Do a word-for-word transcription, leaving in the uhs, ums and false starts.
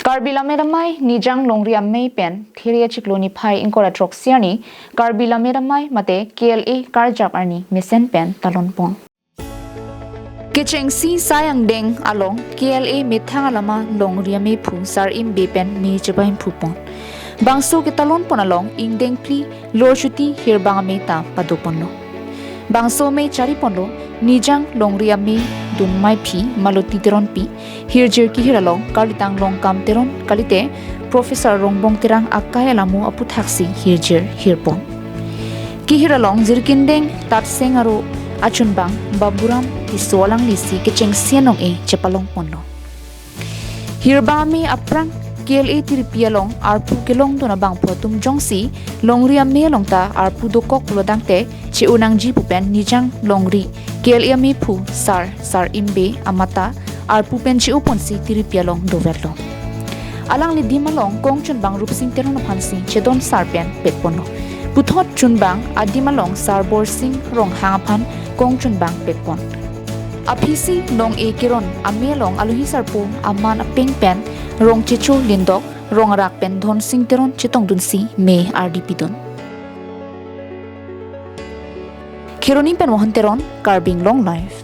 Karbi Lammet Amei Nijang Longri Amei pen Thiri achiklo niphai ingkoi ra throk arni Karbi Lammet Amei mate K L A karjap arni mesen pen talon pon. Kechengsi sai angdeng along K L A methang alama Longri Amei phu Sar Imbe pen me chepahimphu pon. Bangso ketalon pon along ingdeng phli lorchuti hirbang amei ta pado ponlo. Bangso amei chari ponlo Nijang Longri Amei dunmai phi Maloti Teronpi, hirjir kehir along Karlitang Longkam Teron kalite Professor Rongbong Terang akai alamo aputhaksi hirjir hirpon. Kehir along Jirkindeng Tatseng aro achunbang Baburam Tisso alanglisi kechengsi anong-e chepalong ponlo. Hirbang amei aphrang K L A tiripi along arpu kelongdun abangphu atum jongsi Longri Amei along ta arpu dokok pulo tangte che-o nangji pu pen Nijang Longri K L A Amei phu Sar Sar Imbe amat ta arpu pen che-o ponsi tiripi along doverlo. Alangli adim along kongchunbang Rupsing Teron aphansi chedon sar pen pet ponlo. Puthot chunbang adim along Sar Borsing Ronghang aphan kongchunbang pet pon. Aphisi nong-e keron amei along alohi sarpo aman apeng pen Rongchecho Lindok, Rongrak pen Dhonsing Teron chetongdunsi me ardi pidun. Kheroni pen Mohan Teron, Karbi Anglong Live.